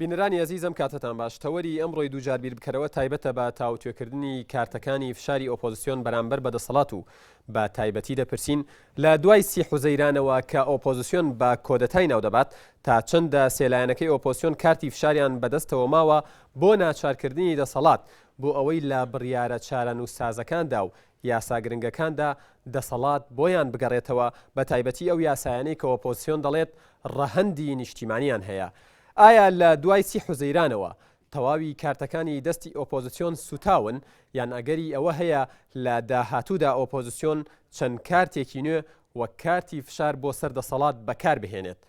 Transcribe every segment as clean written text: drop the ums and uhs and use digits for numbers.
بینەرانی ئەزیز ئەم کاتەتان باش، تەوەری ئەمڕۆی دووجار بیربکەرەوە تایبەتە بە تاوتوێکردنی کارتەکانی فشاری ئۆپۆزسیۆن بەرامبەر بە دەسەڵات و بە تایبەتی دەپرسین لە دوای سی حوزەیرانەوە کە ئۆپۆزسیۆن بە کۆدەتای ناودەبات تا چەندە سێ لایەنەکەی ئۆپۆزسیۆن کارتی فشاریان بەدەستەوە ماوە بۆ ناچارکردنی دەسەڵات بۆ ئەوەی لە بڕیارە چارەنووسسازەکاندا و یاسا گرنگەکاندا دەسەڵات بۆیان بگەڕێتەوە، بەتایبەتی ئەو یاسایانەی کە ئۆپۆزسیۆن دەڵێت ڕەهەندی نیشتیمانیان هەیە. ئایا لە دوای سی حوزەیرانەوە تەواوی کارتەکانی دەستی ئۆپۆزسیۆن سوتاون یان ئەگەری ئەوە هەیە لە داهاتوودا ئۆپۆزسیۆن چەند کارتێکی نوێ وەک کارتی فشار بۆ سەر دەسەڵات بەکار بهێنێت؟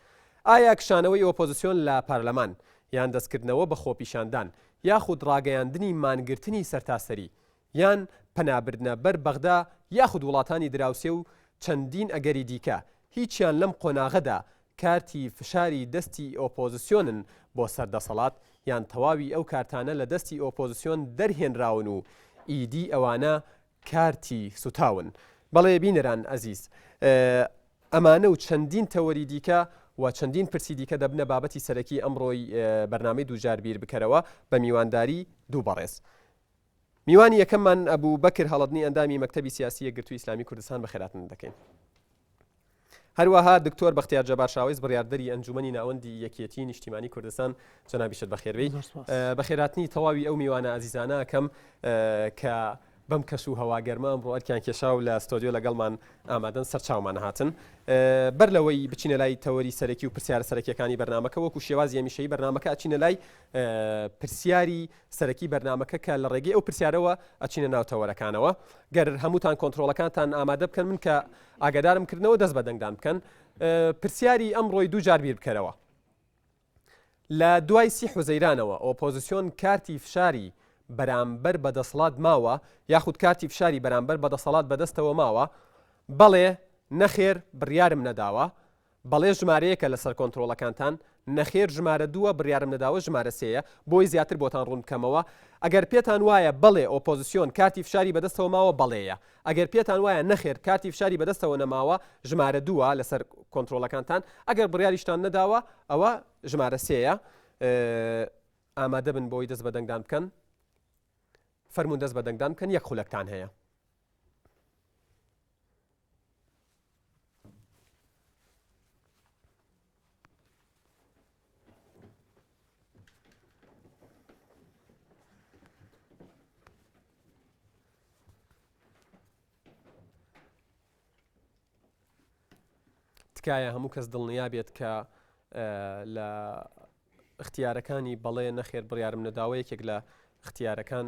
ئایا کشانەوەی ئۆپۆزسیۆن لە پارلەمان یان دەستکردنەوە بە خۆپیشاندان یاخود ڕاگەیاندنی مانگرتنی سەرتاسەری یان پەنابردنە بەر بەغدا یاخود وڵاتانی دراوسێ و چەندین ئەگەری دیکە، هیچیان لەم قۆناغەدا کارتی فشاری دەستی ئۆپۆزسیۆنن بۆ سەر دەسەڵات، یان تەواوی ئەو کارتانە لە دەستی ئۆپۆزسیۆن دەرهێنراون و ئیدی ئەوانە کارتی سوتاون. بەڵێ بینەران ئەزیز، ئەمانە و چەندین تەوەری دیکە و چەندین پرسی دیکە دەبنە بابەتی سەرەکی ئەمڕۆی بەرنامەی دووجار بیر بکەرەوە بە میوانداری دوو بەڕێز. میوانی یەکەممان ئەبوو بەکر هەڵەدنی ئەندامی مەکتەبی سیاسی یەکگرتووی ئیسلامی کوردستان بەخێراتن دەکەین. هەروەها دکتۆر بەختیار جەبار شاوەیس بڕیاردەری ئەنجومەنی ناوەندی یەکێتی نیشتیمانی کوردستان جەنابیشت بەخێربێی. بەخێراتنی تەواوی ئەو میوانە ئازیزانە ئەکەم کە بەم کەش و هەوا گەرمە ئەمڕۆ ئەرکیان کێشا و لە ستۆدیۆ لەگەڵمان ئامادەن سەرچاومان هاتن. بەر لەوەی بچینە لای تەوەری سەرەکی و پرسیارە سەرەکیەکانی بەرنامەکە وەکو شێوازی هەمیشەیی بەرنامەکە ئەچینە لای پرسیاری سەرەکی بەرنامەکە کە لە ڕێگەی ئەو پرسیارەوە ئەچینە ناو تەوەرەکانەوە. گەر هەمووتان کۆنترۆڵەکانتان ئامادە بکەن من کە ئاگادارم کردنەوە دەست بە دەنگدان بکەن. پرسیاری ئەمڕۆی دوو جار بیر بکەرەوە. لە دوای سی حوزەیرانەوە ئۆپۆزسیۆن کارتی فشاری بەرامبەر بە دەسەڵات ماوە یاخود کارتی فشاری بەرامبەر بە دەسەڵات بەدەستەوە ماوە؟ بەڵێ، نەخێر، بڕیارم نەداوە. بەڵێ ژمارە یەکە لەسەر کۆنترۆڵەکانتان، نەخێر ژمارە دووە، بڕیارم نەداوە ژمارە سێیە، بۆی زیاتر بۆتان ڕوون بکەمەوە، ئەگەر پێتان وایە بەڵێ ئۆپۆزسیۆن کارتی فشاری بەدەستەوە ماوە بەڵێیە، ئەگەر پێتان وایە نەخێر کارتی فشاری بەدەستەوە نەماوە ژمارە دووە لەسەر کۆنترۆڵەکانتان، ئەگەر بڕیاریشتان نەداوە ئەوە ژمارە سێیە. ئامادەبن بۆی دەست بە دەنگدان بکەن. فەرموون دەست بە دەنگدان بکەن یەک خولەکتان هەیە. تکایە هەموو کەس دڵنیا بێت کە لە اختیارەکانی بەڵێ نەخێر بڕیارم نەداوە یەکێک لە اختیارەکان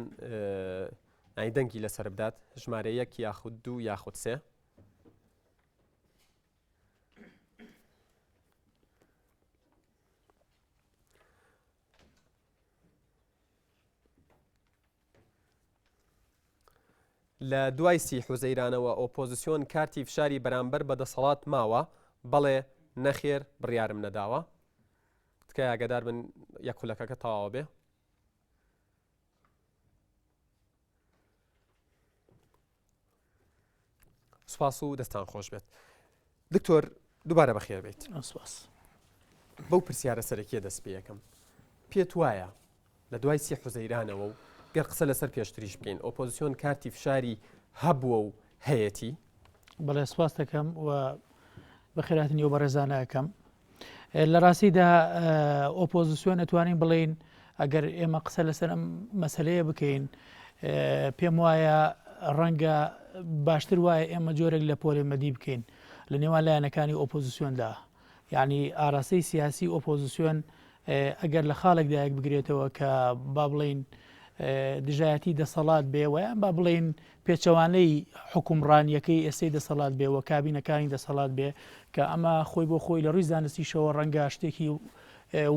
ئای دەنگی لەسەر بدات ژمارە یەک یاخود دوو یاخود سێ. لە دوای سی حوزەیرانەوە ئۆپۆزسیۆن کارتی فشاری بەرامبەر بە دەسەڵات ماوە؟ بەڵێ، نەخێر، بڕیارم نەداوە. تکایە ئاگادار بن یەک خولەکەکە تەواوە بێ. سوپاس و دەستان خۆش بێت دکتۆر دووبارە بەخێر بیت سوپاس بەو پرسیارە سەرەکیە دەست پێ یەکەم پێت وایە لە دوای سی حوزەیرانەوە و گەر قسە لەسەر پێشتریش بکەین ئۆپۆزیسیۆن کارتی فشاری هەبووە و هەیەتی بەڵێ سوپاس دەکەم و بەخێرهاتنی ئەو بەڕێزانە ئەکەم لە ڕاستیدا ئۆپۆزیسیۆن ئەتوانین بڵێین ئەگەر ئێمە قسە لەسەر ئەم مەسلەیە بکەین پێم وایە ڕەنگە باشتر وایە ئێمە جۆرێک لە پۆلێنبەندی بکەین لە نێوان لایەنەکانی ئۆپۆزیسیۆندا یعنی ئاراستەی سیاسی ئۆپۆزیسیۆن ئەگەر لە خاڵێکدا یەک بگرێتەوە کە با بڵین دژایەتی دەسەڵات بێ ویان با بڵین پێچەوانەی حوکمڕانییەکەی ئێستەی دەسەڵات بێ و کابینەکانی دەسەڵات بێ کە ئەمە خۆی بۆ خۆی لە ڕووی زانستیشەوە ڕەنگە شتێکی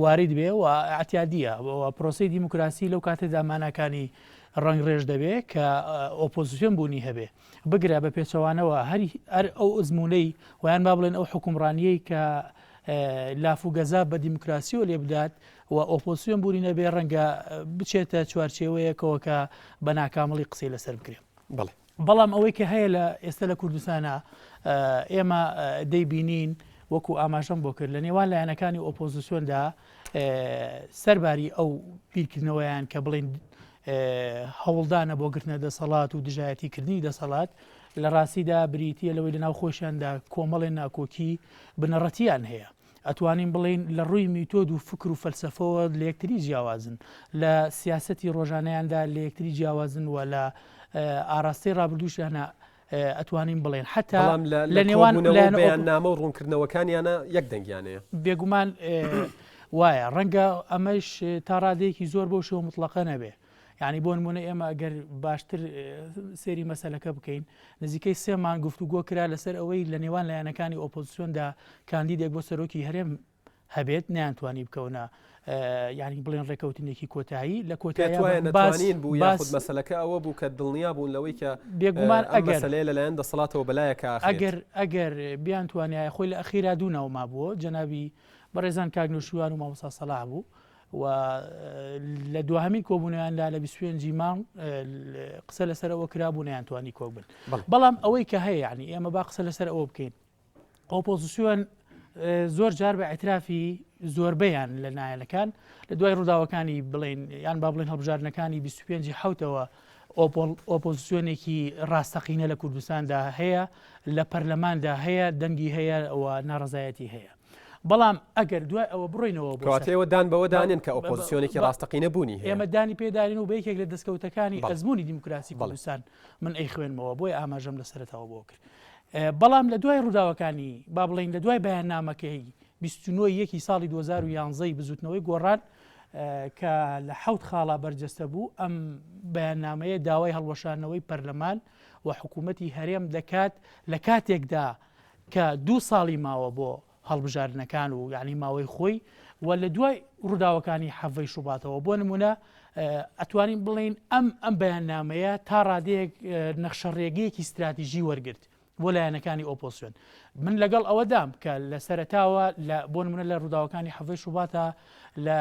وارد بێ و ئەعتیادیە و پرۆسەی دیموکراسی لەو کاتەدا ماناکانی ڕەنگڕێژ دەبێ کە ئۆپۆزیسیۆن بوونی هەبێ بگرە بە پێچەوانەوە هەر هەر ئەو ئەزموونەی ویان با بڵێن ئەو حوکمڕانیەی کە لاف و گەزاف بە دیموکراسیەوە لێ بدات و ئۆپۆزسیۆن بوونی نەبێ ڕەنگە بچێتە چوارچێوەیەکەوە کە بە ناکامڵی قسەی لەسەر بکرێ. بەڵێ. بەڵام ئەوەی کە هەیە لە ئێستا لە کوردستانا ئێمە دەیبینین وەکو ئاماژەم بۆ کرد لە نێوان لایەنەکانی ئۆپۆزسیۆندا. سەرباری ئەو بیرکردنەوەیان کە بڵێن هەوڵدانە بۆ گرتنە دەسەڵات و دژایەتی کردنی دەسەڵات لە ڕاستیدا بریتە لەوەی لەناو خۆشیاندا کۆمەڵێ ناکۆکی بنەڕەتیان هەیە. ئەتوانین بڵێین لە ڕووی میتۆد و فکر و فەلسەفەوە لە یەکتری جیاوازن، لە سیاسەتی ڕۆژانەیاندا لە یەکتری جیاوازن و لە ئاراستەی ڕابردووشیانە ئەتوانین بڵێن حتا بەڵام لە لە نێوان کۆبوونەوە و لایەنە ئۆپ بەیاننامە و ڕوونکردنەوەکانیانە یەک دەنگیان هەیە. بێگومان وایە، ڕەنگە ئەمەش تا ڕادەیەکی زۆر بەو شێوە موتڵەقە نەبێ. یانی بۆ نموونە ئێمە ئەگەر باشتر سەیری مەسەلەکە بکەین، نزیکەی سێ مانگ گفتوگۆ کرا لەسەر ئەوەی لە نێوان لایەنەکانی ئۆپۆزسیۆندا کاندیدێک بۆ سەرۆکی هەرێم هەبێت، نەیانتوانی بکەونە یانی بڵێن ڕێکەوتنێکی کۆتایی لە پێت کۆتاییا وایە باس نەتوانین بوو باس یاخود مەسەلەکە ئەوە بوو کە دڵنیا بوون لەوەی کە بێگومان ئەم ئەگەر مەسەلەیە لەلایەن دەسەڵاتەوە بەلایەکا ئەخرێت؟ ئەگەر ئەگەر بیانتوانیایە خۆی لە ئەخیرا دوو ناو مابووە جەنابی بەڕێزان کاک نەوشیروان و مامۆستا سەلاح بوو و لە دواهەمین کۆبوونەوەیاندا لە 25 ی مانگ قسە لەسەر ئەوە کرابوو نەیانتوانی کۆک بن بەڵام ئەوەی کە هەیە یعنی ئێمە با قسە لەسەر ئەوە بکەین ئۆپۆزیسیۆن زۆر جار بە ئەترافی زۆربەیان لە نایەنەکان لە دوای ڕووداوەکانی بڵین یان با بڵێن هەڵبژاردنەکانی 25 حوتەوە ئۆپۆزیسیۆنێکی ڕاستەقینە لە کوردستاندا هەیە لە پەرلەماندا هەیە دەنگی هەیە و ناڕزایەتی هەیە بەڵام ئەگەر دوای ئەوە بڕۆینەوە بۆ کەواتە سەر ئێوە دان بەوە با دانێن کە بە بە ئۆپۆزسیۆنێکی بە ڕاستەقینە بوونی هەیە. ئێمە دانی پێ دانین و بە یەکێک لە دەستکەوتەکانی بەڵێ. ئەزموونی دیموکراسی بەڵێ. کوردستان من ئەیخوێنمەوە بۆیە ئاماژەم لە سەرەتاوە بۆ کرد. بەڵام لە دوای ڕووداوەکانی با بڵێین لە دوای بەیاننامەکەی 29 ی یەکی ساڵی 2011 ی بزووتنەوەی گۆڕان کە لە حەوت خاڵا بەرجەستە بوو ئەم بەیاننامەیە داوای هەڵوەشاندنەوەی پەرلەمان و حکوومەتی هەرێم دەکات لە کاتێکدا کە دوو ساڵی ماوە بۆ هەڵبژاردنەکان و یانی ماوەی خۆی و لە دوای ڕووداوەکانی حەڤەی شوباتەوە بۆ نمونە ئەتوانین بڵین ئەم ئەم بەیاننامەیە تا ڕادەیەک نەخشەڕێگەیەکی ستراتیژی وەرگرت بۆ لایەنەکانی ئۆپۆسیۆن من لەگەڵ ئەوەدام کە لە سەرەتاوە لە بۆ نمونە لە ڕووداوەکانی حەڤەی شوباتە لە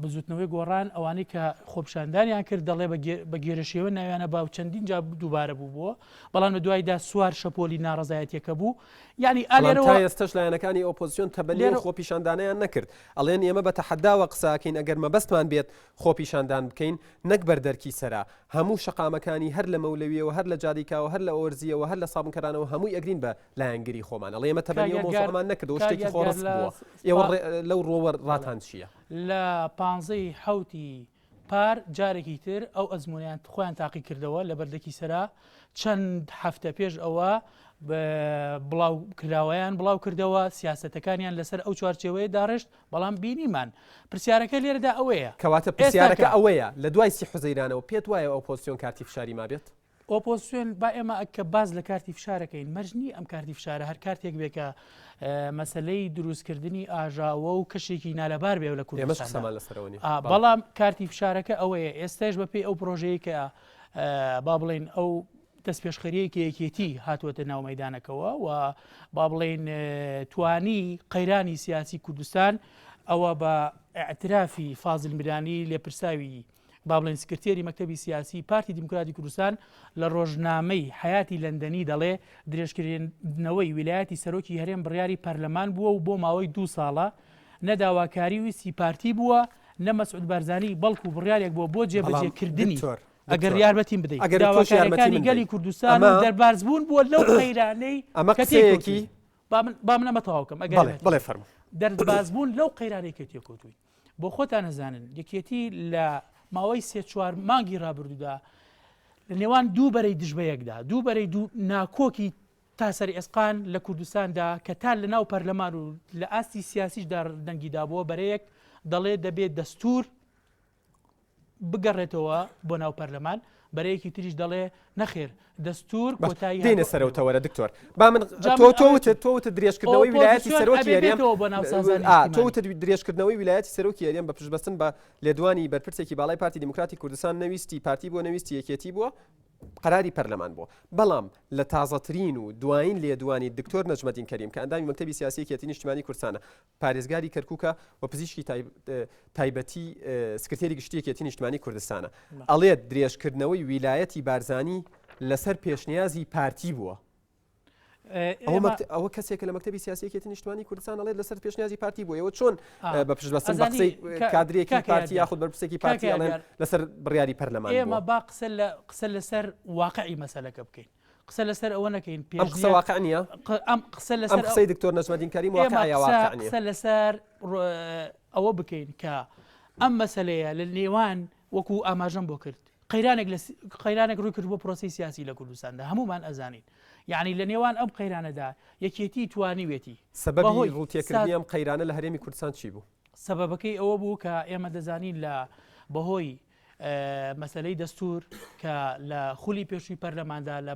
بزوتنەوەی گۆڕان ئەوانەی کە خۆپیشاندانیان کرد دەڵێ بە گێرەشێوە ناویانە باو چەندین جا دووبارە بوو بووە بەڵام لە دوایدا سوار شەپۆلی ناڕەزایەتیەکە بوو یعنی بەڵام تا ئالێرەوە ئێستەش لایەنەکانی ئۆپۆزسیۆن تەبەنی ئەو لێرە خۆپیشاندانەیان نەکرد ئەڵێن ئێمە بە تەحەداوە قسە ئەکەین ئەگەر مەبەستمان بێت خۆپیشاندان بکەین نەک بەر دەرکی سەرا هەموو شەقامەکانی هەر لە مەولەویەوە هەر لە جادیکاوە هەر لە ئۆرزیەوە هەر لە سابونکەرانەوە هەمووی ئەگرین بە لایەنگری خۆمان ئەڵێ ئێمە کاک تەبەنی ئەو یادگار مەوزوعەمان نەکردەوە کاک شتێکی یادگار خۆڕسک لە بووە ئێوە پا ڕێ لەو ڕووەوە بەڵێ ڕاتان چییە؟ لە پانزەی حەوتی پار جارێکی تر ئەو ئەزموونەیان خۆیان تاقی کردەوە لە بەردەکی سەرا چەند هەفتە پێش ئەوە بڵاو کراوەیان بڵاو کردەوە سیاسەتەکانیان لەسەر ئەو چوارچێوەیە داڕشت بەڵام بینیمان پرسیارەکە لێرەدا ئەوەیە کەواتە پرسیارەکە ئەوەیە لە دوای سی حوزەیرانەوە پێت وایە ئۆپۆزسیۆن کارتی فشاری مابێت؟ ئۆپۆزسیۆن با ئێمە کە باس لە کارتی فشارەکەین مەرج نییە ئەم کارتی فشارە هەر کارتێک بێ کە مەسلەی دروستکردنی ئاژاوە و کەشێکی نالەبار بێ لە کوردستان بەڵام کارتی فشارەکە ئەوەیە ئێستاش بەپێی ئەو پرۆژەیە کە با بڵێن ئەو دەستپێشخەریەکی یەکێتی هاتووەتە ناو مەدانەکەەوە و با بڵێن توانی قەیرانی سیاسی کوردستان ئەوە بە اعترافی فازل میرانی لێپرساوی با بڵێین سکرتێری مەکتەبی سیاسی پارتی دیموکراتی کوردستان لە ڕۆژنامەی حەیاتی لەندەنی دەڵێ درێژکردنەوەی ویلایەتی سەرۆکی هەرێم بڕیاری پەرلەمان بووە و بۆ ماوەی دوو ساڵە نە داواکاری ویستی پارتی بووە نە مەسعود بارزانی بەڵکو بڕیارێک بووە بۆ بەڵام جێبەجێکردنی دکتۆر ئەگەر دکتۆر یارمەتیم بدەیت ئەگەر تۆش یارمەتی داواکاریەکانی من گەلی بدەیت کوردستان و ئەمە دەربازبوون بووە لەو قەیرانەی ئەمە کە قسەیەکی تێکەوتوین با من با من ئەمە تەواو کەم ئەگەر بەڵێ یارمەتیم بەڵێ فەرموو دەربازبوون لەو قەیرانەی کە تێکەوتوین بۆ خۆتان ئەزانن یەکێتی لە ماوەی سێ چوار مانگی ڕابردوودا لە نێوان دوو بەرەی دژ بە یەکدا دوو بەرەی دوو ناکۆکی تا سەر ئێسقان لە کوردستاندا کە تا لە ناو پەرلەمان و لە ئاستی سیاسیشدا دەنگی دابووە بەرەیەک دەڵێ دەبێت دەستور بگەڕێتەوە بۆ ناو پەرلەمان، بەرەیەکی تریش دەڵێ نەخێر دەستور باش کۆتایی دێینە هاتووە سەرەو ئەبێ تەوەرە دکتۆر با من جا تۆ من تۆ ئەوە وتت تۆ وتت درێژکردنەوەی ویلایەتی ئۆپۆزیسیۆن سەرۆکی ئەبێ هەرێم بێتەوە بۆ ناو سازانی ئا تۆ نیشتیمانی. وتت درێژکردنەوەی ویلایەتی سەرۆکی هەرێم بە پشتبەستن بە لێدوانی بەرپرسێکی باڵای پارتی دیموکراتی کوردستان نەویستی پارتی بووە نەویستی یەکێتی بووە قەراری پەرلەمان بووە بەڵام لە تازەترین و دوایین لێدوانی دکتۆر نەجمەدین کەریم کە ئەندامی مەکتەبی سیاسی یەکێتی نیشتیمانی کوردستانە پارێزگاری کەرکوکە و پزیشکی تایبەتی سکرتێری گشتی یەکێتی نیشتمانی کوردستانە ئەڵێت درێژکردنەوەی ویلایەتی بارزانی لەسەر پێشنیازی پارتی بووە. ئەوە کەسێکە لە مەکتەبی سیاسی یەکێتی نیشتمانی کوردستان ئەڵێت لەسەر پێشنیازی پارتی بووە ئێوە چۆن بە پشتبەستن بە قسەی کادرێکی پارتی یاخود بەرپرسێکی پارتی ئەڵێن لەسەر بڕیاری پەرلەمان ئێمە با قسە لە قسە لەسەر واقعی مەسەلەکە بکەین قسە لەسەر ئەوە نەکەین پێش قسە واقع نییە ئەم قسە لەسەر قسەی دکتۆر نەجمەدین کەریم واقع واقع نییە قسە لەسەر ئەوە بکەین کە ئەم مەسەلەیە لە نێوان وەکو ئاماژەم بۆ کرد قەیرانێک لە قەیرانێک ڕووی کرد بۆ پرۆسی سیاسی لە کوردستاندا هەمومان ئەزانین یعنی لە نێوان ئەم قەیرانەدا یەکێتی توانیوێتی سەبەبی ڕووتێکردنی ئەم قەیرانە لە هەرێمی کوردستان چی بوو؟ سەبەبەکەی ئەوە بوو کە ئێمە دەزانین لە بەهۆی مەسلەی دەستور کە لە خولی پێشووی پەرلەماندا لە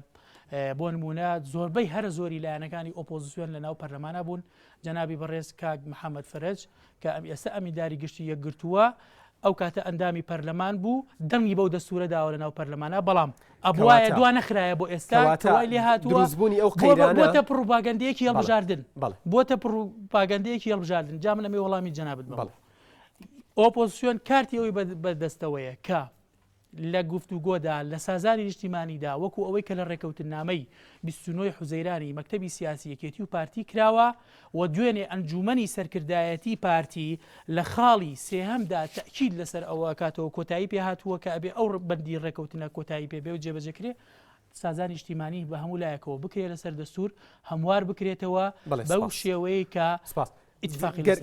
بۆ نمونە زۆربەی هەرە زۆری لایەنەکانی ئۆپۆزیسیۆن لە ناو پەرلەمانە بوون جەنابی بەڕێز کاک محەممەد فەرج کە ئەم ئێستا ئەمینداری گشتی یەکگرتووە ئەو کاتە ئەندامی پەرلەمان بوو دەنگی بەو دەستورە داوە لە ناو پەرلەمانە بەڵام ئەبوایە دوا نەخرایە بۆ ئێستا وای لێ هاتووە دروستبوونی ئەو قەیرانە بۆتە پڕوپاگەندەیەکی هەڵبژاردن بۆتە پڕوپاگەندەیەکی هەڵبژاردن جا من ئەمەی وەڵامی جەنابت بەڵێ ئۆپۆزسیۆن کارتی ئەوەی بەدەستەوەیە کە لە گفتوگۆدا لە سازانی نیشتیمانیدا وەکو ئەوەی کە لە ڕێکەوتننامەی 29 حوزەیرانی مەکتەبی سیاسی یەکێتی و پارتی کراوە و دوێنێ ئەنجومەنی سەرکردایەتی پارتی لە خاڵی سێهەمدا تەئکید لەسەر ئەوە ئەکاتەوە کۆتایی پێ هاتووە کە ئەبێ ئەو بەندی ڕێکەوتنە کۆتایی پێ بێ و جێبەجێ کرێ سازانی نیشتیمانی بە هەموو لایەکەوە بکرێ لەسەر دەستور هەموار بکرێتەوە بەو شێوەیە کە سپاس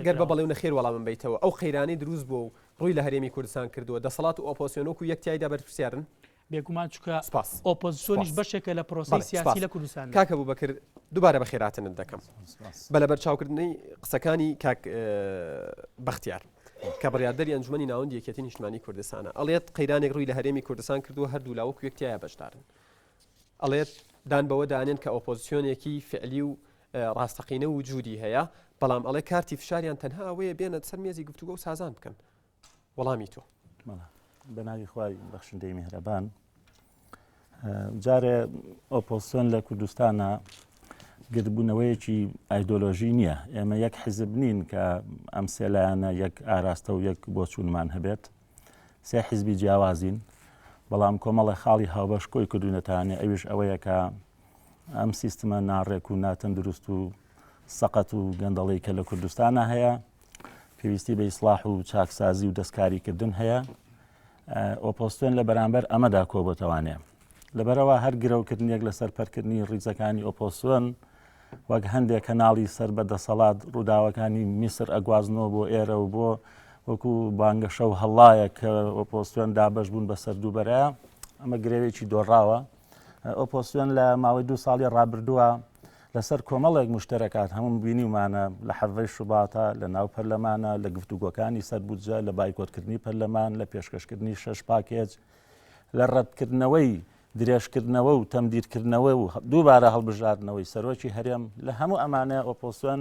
گەر بە بەڵێ و نەخێر وەڵامم بەیتەوە ئەو قەیرانەی دروست بووە و ڕووی لە هەرێمی کوردستان کردووە دەسەڵات و ئۆپۆسیۆن وەکو یەک تیایدا بەرپرسیارن؟ بێگومان چونکە سپاس. ئۆپۆزسیۆنیش سپاس. بەشێکە لە پرۆسەی بەڵێ سیاسی سپاس. لە کوردستاندا. کاک ئەبوبەکر دووبارە بەخێرهاتنت دەکەم. سپاس. بە لەبەرچاوکردنی قسەکانی کاک بەختیار کە بڕیاردەری ئەنجومەنی ناوەندی یەکێتی نیشتمانی کوردستانە ئەڵێت قەیرانێک ڕووی لە هەرێمی کوردستان کردووە هەردوولا وەکو یەک تیایا بەشدارن. ئەڵێت دان بەوە دانێن کە ئۆپۆزسیۆنێکی فعلی و ڕاستەقینە وجودی هەیە بەڵام ئەڵێ کارتی فشاریان تەنها ئەوەیە بێنە سەر مێزی گفتوگۆ و سازان بکەن. وەڵامی تۆ. بە ناوی خوای بەخشندەی میهرەبان جارێ ئۆپۆزسیۆن لە کوردستانە گردبوونەوەیەکی ئایدۆلۆژی نییە ئێمە یەک حیزب نین کە ئەم سێلایەنە یەک ئاراستە و یەک بۆچوونمان هەبێت سێ حیزبی جیاوازین بەڵام کۆمەڵە خاڵی هاوبەش کۆی کردوونەتانێ ئەویش ئەوەیە کە ئەم سیستمە ناڕێک و ناتەندروست و سەقەت و گەندەڵی کە لە کوردستانە هەیە پێویستی بە ئیسلاح و چاکسازی و دەستکاریکردن هەیە ئۆپۆزسیۆن لە بەرامبەر ئەمەدا کۆبتەوانێ لەبەرەوە هەر گرەوکردنێک لەسەر پەرکردنی ڕیزەکانی ئۆپۆزسیۆن وەک هەندێک کەناڵی سەر بە دەسەڵات ڕووداوەکانی میسر ئەگوازنەوە بۆ ئێرە و بۆ وەکو بانگەشە و هەڵایە کە ئۆپۆزسیۆن دابەش بوون بەسەر دووبەرە ئەمە گرەوێکی دۆڕاوە ئۆپۆزسیۆن لە ماوەی دوو ساڵی ڕابردووە لەسەر کۆمەڵێک موشتەرەکات هەموو بینیومانە لە حەڤەی شوباتە لە ناو پەرلەمانە لە گفتوگۆکانی سەر بودجە لە بایکۆتکردنی پەرلەمان لە پێشکەشکردنی شەش پاکێج لە ڕەتکردنەوەی درێژکردنەوە و تەمدیدکردنەوە و دووبارە هەڵبژاردنەوەی سەرۆکی هەرێم لە هەموو ئەمانە ئۆپۆزسیۆن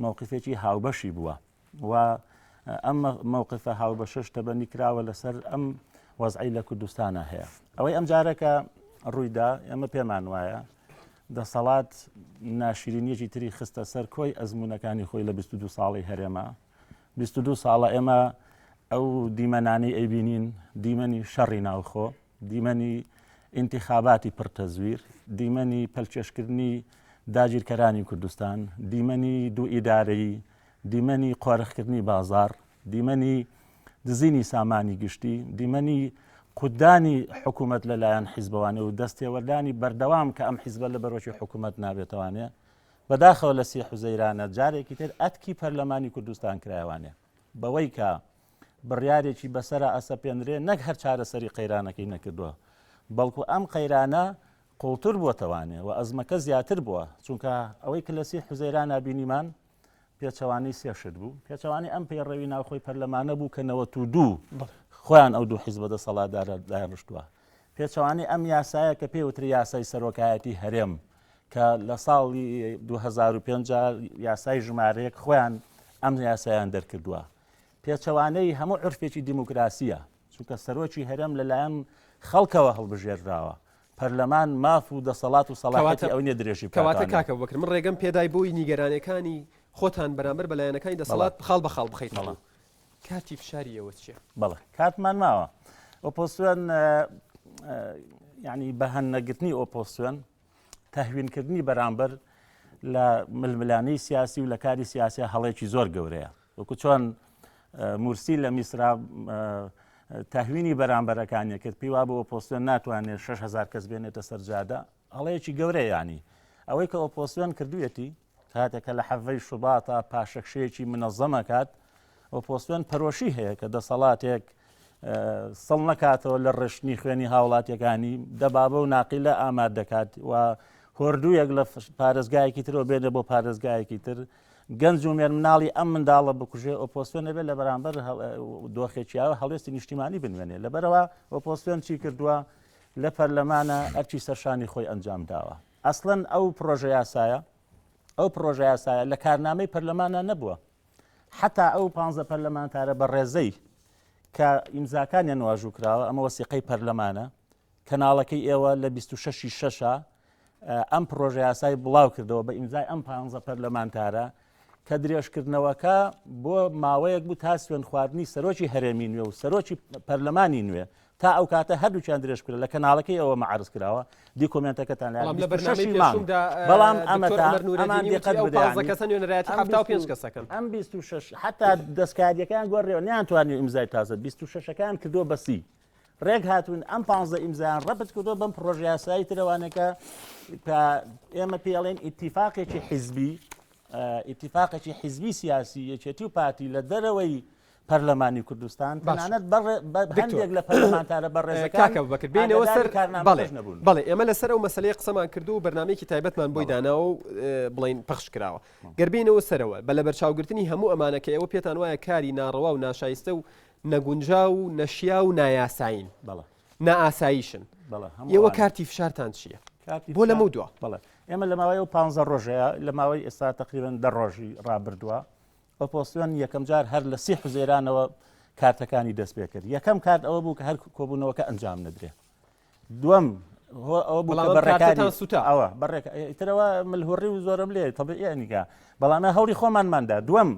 مەوقفێکی هاوبەشی بووە و ئەم مەوقفە هاوبەشەش تەبەنی کراوە لەسەر ئەم وەزعی لە کوردستانە هەیە ئەوەی ئەم جارەکە ڕوویدا ئێمە پێمان وایە دەسەڵات ناشرینیەکی تری خستە سەر کۆی ئەزمونونەکانی خۆی لە 22 ساڵی هەرێمە 22 ساڵە ئێمە ئەو دیمەنانەی ئەیبینین دیمەنی شەڕی ناوخۆ دیمەنی ئینتیخاباتی پڕ تەزویر، دیمەنی پەلکێشکردنی داگیرکەرانی کوردستان، دیمەنی دوو ئیدارەیی، دیمەنی قۆرخکردنی بازاڕ، دیمەنی دزینی سامانی گشتی، دیمەنی قوتدانی حکوومەت لەلایەن حیزبەوانێ و دەستێوەردانی بەردەوام کە ئەم حیزبە لە بەرۆکی حکوومەت نابێتەوانێ. بەداخەوە لە سی حوزەیرانە جارێکی تر ئەتکی پەرلەمانی کوردستان کرایەوانێ بەوەی کە بڕیارێکی بەسەرا ئەسەپێنرێ نەک هەر چارەسەری قەیرانەکەی نەکردووە بەڵکو ئەم قەیرانە قوڵتر بووەتەوانێ و ئەزمەکە زیاتر بووە چونکە ئەوەی کە لە سی حوزەیرانا بینیمان پێچەوانەی سێ شت بوو پێچەوانەی ئەم پەیڕەوی ناوخۆی پەرلەمانە بوو کە 92 خۆیان ئەو دوو حیزبە دەسەڵاتدارە دایڕشتووە پێچەوانەی ئەم یاسایە کە پێوتری یاسای سەرۆکایەتی هەرێم کە لە ساڵی 2005 یاسای ژمارەیەک خۆیان ئەم یاسایان دەرکردووە پێچەوانەی هەموو عورفێکی دیموکراسییە، چونکە سەرۆکی هەرێم لەلایەن خەڵکەوە هەڵبژێردراوە، پەرلەمان ماف و دەسەڵات و سەڵاحیەتی ئەو نییە درێژی کەواتە بکاتانێ. کاک ئەبوبەکر من ڕێگەم پێدای بۆی نیگەرانیەکانی خۆتان بەرامبەر بە لایەنەکانی دەسەڵات خاڵ بە خاڵ بخەیتە ڕوو. کارتی فشاری ئێوە چییە؟ بەڵێ کاتمان ماوە. ئۆپۆزسیۆن یانی بە هەند نەگرتنی ئۆپۆزسیۆن، تەهوینکردنی بەرامبەر لە ململانێی سیاسی و لە کاری سیاسی هەڵێکی زۆر گەورەیە وەکو چۆن مورسی لە میسرا تەهوینی بەرامبەرەکانی کرد پێی وابوو ئۆپۆزسیۆن ناتوانێت 6هزار کەس بێنێتە سەرجادە هەڵەیەکی گەورەیە ینی ئەوەی کە ئۆپۆزسیۆن کردوێتی کاتێک کە لە حەڤەی شوباتا پاشەکشەیەکی منەزەمەکات ئۆپۆزسیۆن پەرۆشی هەیە کە دەسەڵاتێک سڵ نەکاتەوە لە ڕشتنی خوێنی هاوڵاتیەکانی دەبابە و ناقیلە ئاماد دەکات و هۆردوویەک لە پارێزگایەکی ترەوە بێنێ بۆ پارێزگایەکی تر گەنج و مێرمناڵی ئەم منداڵە بکوژێ ئۆپۆزسیۆن نەبێت لە بەرامبەر دۆخێکیاوە هەڵوێستی نیشتیمانی بنوێنێ لەبەرەوە ئۆپۆزسیۆن چی کردووە لە پەرلەمانە ئەرکی سەرشانی خۆی ئەنجام داوە ئەسڵەن ئەو پرۆژە یاسایە ئەو پرۆژە یاسایە لە کارنامەی پەرلەمانە نەبووە حتا ئەو پ پەرلەمانتارە بە ڕێزەی کە ئیمزاکانیان واژوو کراوە ئەمە وەسیقەی پەرلەمانە کەناڵەکەی ئێوە لە 26 شەشە ئەم پرۆژە یاسای بڵاو کردەوە بە ئیمزای ئەم پ پەرلەمانتارە کە درێژکردنەوەکە بۆ ماوەیەک بوو تا سوێن خواردنی سەرۆکی هەرێمی نوێ و سەرۆکی پەرلەمانی نوێ تا ئەو کاتە هەردووکیان درێژ کرا لە کەناڵەکەی ئەوە مەعرز کراوە دیکۆمێنتەکەتان لە بەڵام لە بەرنامەی پێشوومدا بەڵام ئەمە دکتۆر عومەر نورەدینی وتی دقت ئەو بدە 15 یعنی کەسە نوێنەرایەتی ئەم 75 26 کەسەکەن. ئەم 26 حتا دەستکاریەکان گۆڕیەوە نیانتوانی ئیمزای تازە 26ەکان کردووە بە سی ڕێک هاتوون ئەم 15 ئیمزایان ڕەبت کردووە بەم پڕۆژە یاسایی ترەوانەکە کە ئێمە پێڵێن ئیتیفاقێکی حیزبی ئیتیفاقێکی حیزبی سیاسی یەکێتی و پارتی لە دەرەوەی پەرلەمانی کوردستان تەنانەت هەندێک لە پەرلەمانتارە بەڕێزەکان کاکە بەکر بینەوە سەر بەڵێ بەڵێ ئێمە لەسەر ئەو مەسلەی قسەمان کردو و بەرنمەیەکی تایبەتمان بۆی داناوە و بڵین پەخش کراوە گەر بینەوە سەرەوە بە لەبەرچاوگرتنی هەموو ئەمانە کە ئێوە پێتان وایە کاری ناڕەوا و ناشایستە و نەگونجاو و نەشیا و نایاسایین بەڵێ نائاساییشن بەڵێ هەموو ئێوە ئەوانە. کارتی فشارتان چییە کارتی بۆ فشار لەمەو دوا بەڵێ ئێمە لە ماوەی ئەو پانزە ڕۆژەیە لە ماوەی ئێستا تقریبا دە ڕۆژی ڕابردووە ئۆپۆزسیۆن یەکەم جار هەر لە سی حوزەیرانەوە کارتەکانی دەست پێ کرد یەکەم کارت ئەوە بوو کە هەر کۆبوونەوەکە ئەنجام نەدرێ دووەم هۆ ئەوە بوو کە بەڵام بە ئەم کارتەتان ڕێکاری سوتا. ئەوە بە ڕێک ئیترەوە ملهوڕی و زۆرم لێ تەبیعیانیکە بەڵام هەوڵی خۆمانماندا دووەم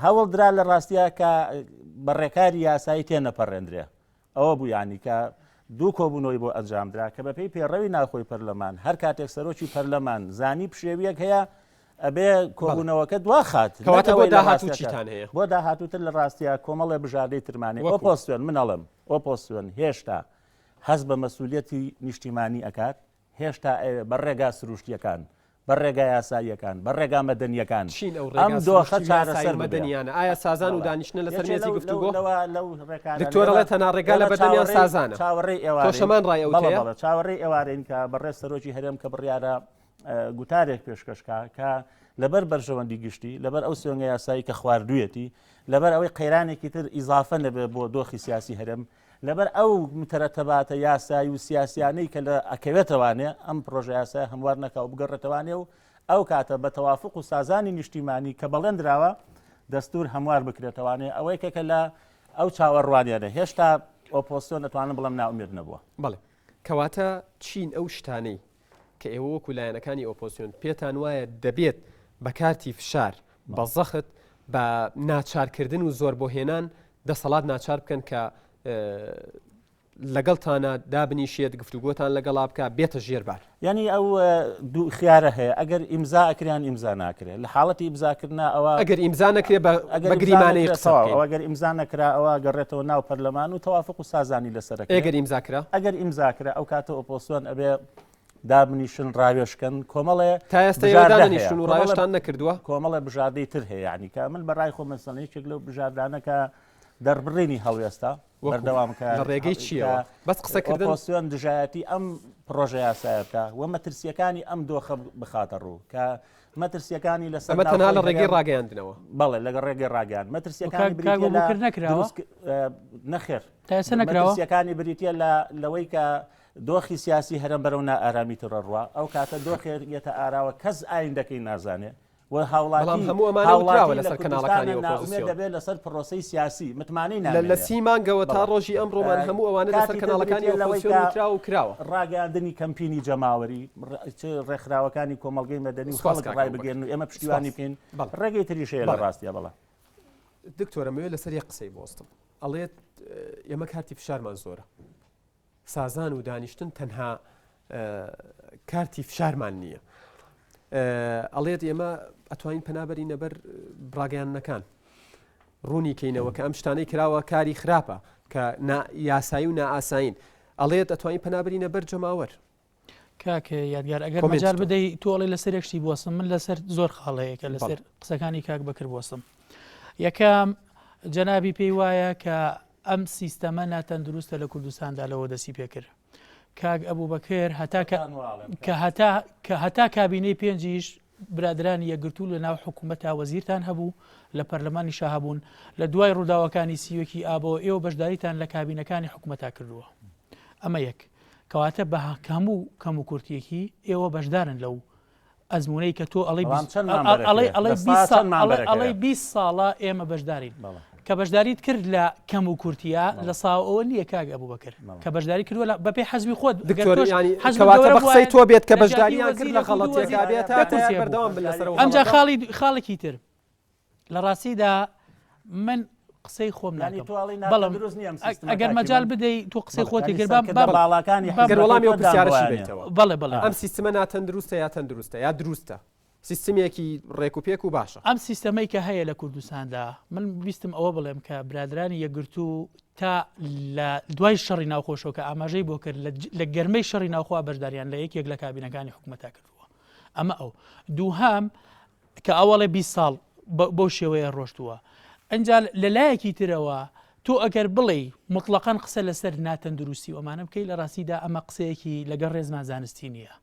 هەوڵ درا لە ڕاستیا کە بە ڕێکاری یاسایی تێنەپەڕێندرێ ئەوە بوو یانی کە دوو کۆبوونەوەی بۆ ئەنجامدرا کە بەپێی پێڕەوی ناوخۆی پەرلەمان هەر کاتێک سەرۆکی پەرلەمان زانی پشێویەک هەیە ئەبێ کۆبوونەوەکە دواخات کەواتە بۆ داهاتوو چیتان هەیە؟ بۆ داهاتووتر لە ڕاستیا کۆمەڵێ بژاردەی ترمانەیە ئۆپۆزسیۆن من ئەڵێم ئۆپۆزسیۆن هێشتا هەست بە مەسولیەتی نیشتیمانی ئەکات هێشتا ئەوێ بە ڕێگا سروشتیەکان، بە ڕێگا یاساییەکان، بە ڕێگا مەدەنیەکان چین ئەو ئەم ڕێگا دۆخە سروشتی و یاسایی چارەسەر و ببێ. مەدەنیانە؟ ئایا سازان و بەڵێ. دانیشتنە لەسەر یەکێ مێزی لەو لەو گفتوگۆ؟ لەوە لەو ڕێکارانە دکتۆر ئێمە ئەڵێ تەنها ڕێگا ئێمە لەبەردەمیان چاوەڕێی سازانە. چاوەڕێی تۆش ئێوارەین هەمان ڕای ئەوت بەڵێ هەیە؟ بەڵێ چاوەڕێی ئێوارەین کە بەڕێز سەرۆکی هەرێم کە بڕیارە گوتارێک پێشکەش کا کە لەبەر بەرژەوەندی گشتی لەبەر ئەو سوێنگە یاسایی کە خواردوویەتی لەبەر ئەوەی قەیرانێکی تر ئیزافە نەبێ بۆ دۆخی سیاسی هەرێم لەبەر ئەو متەرەتەباتە یاسایی و سیاسیانەی کە لە ئەکەوێتەوانێ ئەم پرۆژە یاسایە هەموار نەکا و بگەڕێتەوانێ و ئەو کاتە بە تەوافق و سازانی نیشتیمانی کە بەڵێن دراوە دەستور هەموار بکرێتەوانێ ئەوەی کە کە لە ئەو چاوەڕوانیانە هێشتا ئۆپۆزسیۆن ئەتوانم بڵێم نائومێد نەبووە. بەڵێ کەواتە چین ئەو شتانەی کە ئێوە وەکو لایەنەکانی ئۆپۆزسیۆن پێتان وایە دەبێت بە کارتی فشار، بە زەخت، بە ناچارکردن و زۆربۆهێنان دەسەڵات ناچار بکەن کە لەگەڵتانە دابنیشێت گفتوگۆتان لەگەڵا بکە بێتە ژێر بار. یانی ئەو دوو خیارە هەیە ئەگەر ئیمزا ئەکریان ئیمزا ناکرێت لە حاڵەتی ئیمزاکردنا ئەوە ئەگەر ئیمزا نەکرێ بە ئەگەر بە گریمانەی قسە بکەین. ئەوە ئەگەر ئیمزا نەکرا ئەوە گەڕێتەوە ناو پەرلەمان و تەوافق و سازانی لەسەر ئەکرێ. ئەگەر ئیمزا کرا؟ ئەگەر ئیمزا کرا ئەو کاتە ئۆپۆزسیۆن ئەبێ دابنیشن ڕاوێژکەن کۆمەڵێ تا ئێستا ئێوە بژاردە هەیە. دانەنیشتون و کۆمەڵێ ڕاوێژتان نەکردووە؟ کۆمەڵێ بژاردەی تر هەیە یعنی کە من بەڕای خۆم مەسەڵەن یەکێک لەو بژاردانە کە دەربڕینی هەڵوێستە وەکو بەردەوام کە لە ڕێگەی چییەوە؟ بەس قسەکردن؟ ئۆپۆزسیۆن دژایەتی ئەم پڕۆژە یاسایە بکا و مەترسییەکانی ئەم دۆخە بخاتە ڕوو کە مەترسییەکانی لەسەر ئەمە تەنها لە ناوخۆی ڕێگەی هەرێم ڕاگەیاندنەوە. بەڵێ لەگەڵ ڕێگەی ڕاگەیاند مەترسییەکانی کاک بریتییە لە ئەبوبەکر نەکراوە؟ دروست نەخێر تا ئێستا نەکراوە؟ مەترسییەکانی بریتییە لە لەوەی کە دۆخی سیاسی هەرێم بەرەو نائارامی تر ڕوا ئەو کاتە دۆخێک یەتە ئاراوە کەس ئایندەکەی نازانێ و هاوڵاتی بەڵام هەموو ئەمانە هاوڵاتی وتراوە لە لەسەر کەناڵەکانی کوردستانە نائومێد ئۆپۆزسیۆن. دەبێت لەسەر پرۆسەی سیاسی متمانەی لە نامێنێ لە سی مانگەوە تا بەڵێ ڕۆژی ئەمڕۆمان هەموو ئەوانە لەسەر کاتی تر کەناڵەکانی بریتییە لەوەی ئۆپۆزسیۆن کە وتراوە و کراوە. ڕاگەیاندنی کەمپینی جەماوەری چ ڕێکخراوەکانی کۆمەڵگەی مەدەنی و سوپاس خەڵک کاک ئەبوبەکر. ڕایبگەیەنن و ئێمە پشتیوانی سوپاس. بکەین بەڵێ. ڕێگەی تریش هەیە لە بەڵێ. ڕاستیا بەڵێ. دکتۆر ئەمەوێ لەسەر یەک قسەی بوەستم ئەڵێت ئێمە کارتی فشارمان زۆرە سازان و دانیشتن تەنها کارتی فشارمان نییە. ئەڵێت ئێمە ئەتوانین پەنا بەرینە بەر ڕاگەیاندنەکان ڕوونی کەینەوە کە ئەم شتانەی کراوە کاری خراپە کە یاسایی و نائاسایین ئەڵێت ئەتوانین پەنا بەرینە بەر جەماوەر. کاک یادگار ئەگەر مەجال بدەی تۆ ئەڵێ لەسەر یەک شتی بوەستم من لەسەر زۆر خاڵ هەیە کە لەسەر قسەکانی کاک بەکر بوەستم یەکەم جەنابی پێی وایە کە ئەم سیستەمە ناتەندروستە لە کوردستاندا لەوە دەسی پێکرد کاک ئەبوبەکر هەتا کە کە هەتا کە هەتا کابینەی پێنجیش برادرانی یەکگرتوو لە ناو حکوومەتا وەزیرتان هەبوو لە پەرلەمانیشا هەبوون لە دوای ڕووداوەکانی سیوەکی ئابەوە ئێوە بەشداریتان لە کابینەکانی حکوومەتا کردووە ئەمە یەک کەواتە بە هەموو کەم و کورتیەکی ئێوە بەشدارن لەو ئەزموونەی کە تۆ ئەڵێی ئەڵێی 20 ساڵە ئێمە بەشدارین کە بەشداریت کرد لە کەم و کورتیا لە ساوەوە نییە کاک ئەبوو بەکر کە بەشداری کردووە بەپێی حەزبی خۆت قسەی تۆ بێت کە بەشداریان کرد لە غەڵەتێکا بێت تا بەردەوام بن لەسەر ئەمجا خاڵی خاڵێکی تر لە ڕاستیدا من قسەی خۆم ناکەم بەڵام ئەگەر مەجال بدەی تۆ قسەی خۆتی کرد بام باڵاکانی گەر وەڵامی ئەو پرسیارەشی بەیتەوە بەڵێ بەڵێ ئەم سیستمە ناتەندروستە یا تەندروستە یا دروستە سیستمێکی ڕێک و پێک و باشە ئەم سیستەمەی کە هەیە لە کوردستاندا من ویستم ئەوە بڵێم کە برادرانی یەکگرتوو تا لە دوای شەڕی ناوخۆشەوە کە ئاماژەی بۆ کرد لە گەرمەی شەڕی ناوخۆ بەشداریان لە یەکێک لە کابینەکانی حکوومەتا کردووە ئەمە ئەو دووهام کە ئەوەڵێ 20 ساڵ بەو شێوەیە ڕۆشتووە ئەجا لە لایەکی ترەوە تۆ ئەگەر بڵێی مطلقاً قسە لەسەر ناتەندروستی و ئەمانە بکەی لە ڕاستیدا ئەمە قسەیەکی لەگەڵ ڕێزمان زانستی نییە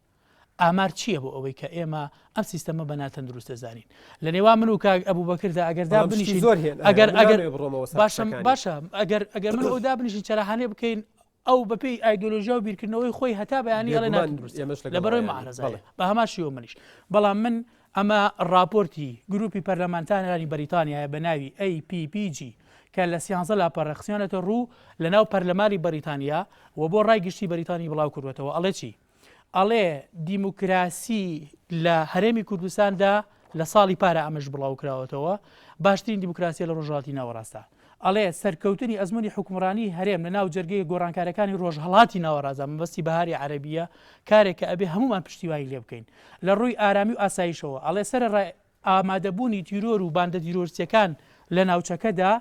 ئامار چییە بۆ ئەوەی کە ئێمە ئەم سیستەمە بە ناتەندروست دەزانین لە نێوان من و کاک ئەبوبەکردا ئەگەر دابنیشین زۆر هێن ئەگەر ئەگەر بڕۆمەوە سەر باشە قسەکانی. باشە ئەگەر ئەگەر من ئەو دابنیشین چەراحانێ بکەین ئەو بەپێی ئایدۆلۆژیا و بیرکردنەوەی خۆی هەتا بەیانی ئەڵێ بێگومان ناتەندروستە ئێمەش لەگەڵ لەبەرەوەی ئەوەیان. معارەزایە بەڵێ. بە هەمان شێوە منیش بەڵام من ئەمە ڕاپۆرتی گروپی پەرلەمانتارانی بەریتانیایە بە ناوی APPG کە لە سیانزە لاپەڕە خستویانەتە ڕوو لەناو پەرلەمانی بەریتانیا و بۆ ڕای گشتی بەریتانی بڵاو کردووەتەوە ئەڵێ چی؟ ئەڵێ دیموکراسی لە هەرێمی کوردستاندا لە ساڵی پارە ئەمەش بڵاوکراوەتەوە باشترین دیموکراسیە لە ڕۆژهەڵاتی ناوەڕاستە ئەڵێ سەرکەوتنی ئەزموونی حوکمڕانی هەرێم لە ناو جەرگەی گۆڕانکاریەکانی ڕۆژهەڵاتی ناوەڕاستدا مەبەستی بەهاری عەرەبیە کارێک کە ئەبێ هەموومان پشتیوانی لێ بکەین لە ڕووی ئارامی و ئاسایشەوە ئەڵێ سەرەڕای ئامادەبوونی تیرۆر و باندە تیرۆرستیەکان لە ناوچەکەدا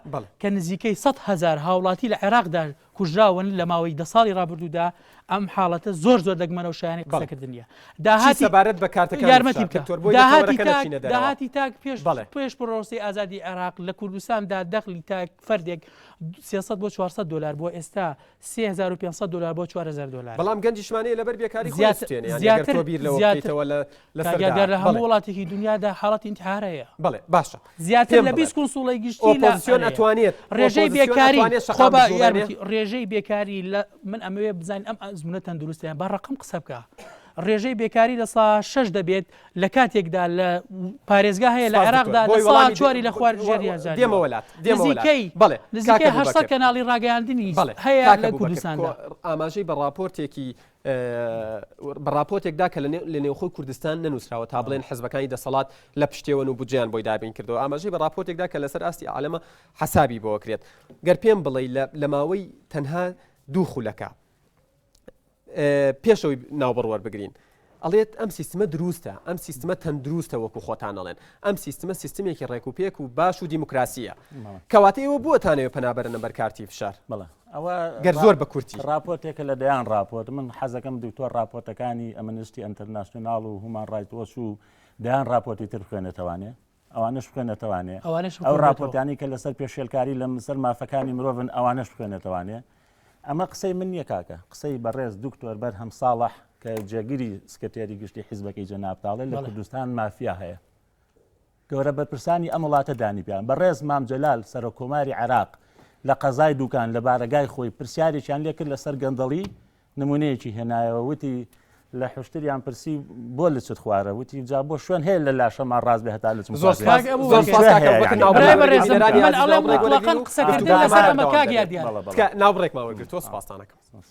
کە نزیکەی 100,000 هاوڵاتی لە عێراقدا کوژراون لە ماوەی دە ساڵی ڕابردوودا ئەم حاڵەتە زۆر زۆر دەگمەنە و شایانی قسەکردن نییە. داهاتی سەبارەت بە کارتەکانی یارمەتی بکە دکتۆر بۆی داهاتی لە تەوەرەکە تاک نەچینە دەرەوە. داهاتی تاک پێش بەڵێ. پێش پرۆسەی ئازادی عێراق لە کوردستاندا دەخلی تاک فەردێک 300 بۆ 400 دۆلار بووە ئێستا 3500 دۆلار بۆ 4000 دۆلار. بەڵام گەنجیشمان هەیە لەبەر بێکاری خۆی زیاتر ئەسوتێنێ یانی ئەگەر زیاتر تۆ بیر لەوە زیاتر بکەیتەوە لە لەسەر کاک یادگار داهات. لە هەموو بەڵێ. وڵاتێکی دنیادا حاڵەتی ئینتحار هەیە. بەڵێ باشە. زیاتر پێم لە بڵێ 20 کونسوڵەی گشتی لە ئۆپۆزسیۆن ئەرێ. ئەتوانێت ڕێژەی ئۆپۆزسیۆن بێکاری ئەتوانێت خۆ شەقام بە بجوڵێنێ؟ یارمەتی ڕێژەی بێکاری لە من ئەمەوێ بزانین ئەم ئەزموونە تەندروستە یان با ڕەقەم قسە بکە ڕێژەی بێکاری لە سا شەش دەبێت لە کاتێکدا لە پارێزگا هەیە لە سپاس دکتۆر عێراقدا لە بۆی سا وەڵامی چواری لە خوار ژێریان زانیوە دێمەوە لات دێمەوە لات نزیکەی بەڵێ نزیکەی کاکە 800 بوبەکر کەناڵی ڕاگەیاندنی بەڵێ هەیە کاکە لە بوبەکر کوردستاندا ئاماژەی بە ڕاپۆرتێکی بە ڕاپۆرتێکدا کە لە نێوخۆی کوردستان نەنووسراوە تا بڵێن حزبەکانی دەسەڵات لە پشتێوەن و بودجەیان بۆی دابین کردەوە ئاماژەی بە ڕاپۆرتێکدا کە لەسەر ئاستی عالەمە حەسابی بۆ کرێت گەر پێم بڵێ لە ماوەی تەنها دوو خولەکە پێشەوەی ناوبڕ وەربگرین ئەڵێت ئەم سیستمە دروستە ئەم سیستمە تەندروستە وەکو خۆتان ئەڵێن ئەم سیستمە سیستمێکی ڕێک و پێک و باش و دیموکراسیە کەواتە ئێوە بۆتانەوە پەنابەرنە بەر کارتی فشار بەڵێ ئەوە گەر زۆر بە کورتی راپۆرتێکە لە دەیان راپۆرت من حەزەکەم دکتۆر راپۆرتەکانی ئەمنستی ئەنتەرناسیۆناڵ و هومان ڕایت وۆچ و دەیان راپۆرتی تر بخوێنێتەوانێ ئەوانەش بخوێنێتەوانێ ئەوانەش ئەو بخوێنێتەوە. راپۆرتانی کە لەسەر پێشێلکاری لە سەر مافەکانی مرۆڤن ئەوانەش بخوێنێتەوانێ ئەمە قسەی من نییە کاکە قسەی بەڕێز دکتۆر بەرهەم ساڵح کە جێگری سکرتێری گشتی حیزبەکەی جەنابتاڵێ لە کوردستان مافیا هەیە گەورە بەرپرسانی ئەم وڵاتە دانی پیان بەڕێز مام جەلال سەرۆک کۆماری عێراق لە قەزای دوکان لە بارەگای خۆی پرسیارێکیان لێکرد لەسەر گەندەڵی نمونەیەکی هێنایەوە وتی لە حشتریان پرسی بۆ لچت خوارە وتی جا بۆ شوێن هەیە لە لاشەمان ڕاست بێ هەتا لچم زۆر خوارد سپاس کاک ئەبوو زۆر بەکر. سپاس کاک هەیە ئەبوبەکر یعنی. ناوبڕ برای وەرگرین. بەڕێزم بینەرانی من ئازیز ئەڵێم ناوبڕێک مطلقاً وەرگرین و قسەکردن گفتوگۆمان لەسەر ئەمە بەردەوام کاک دەبێت. یادگار. بەڵێ، بەڵێ. تکا ناوبڕێکمان وەرگرتووە سپاستان ئەکەم. سپاس.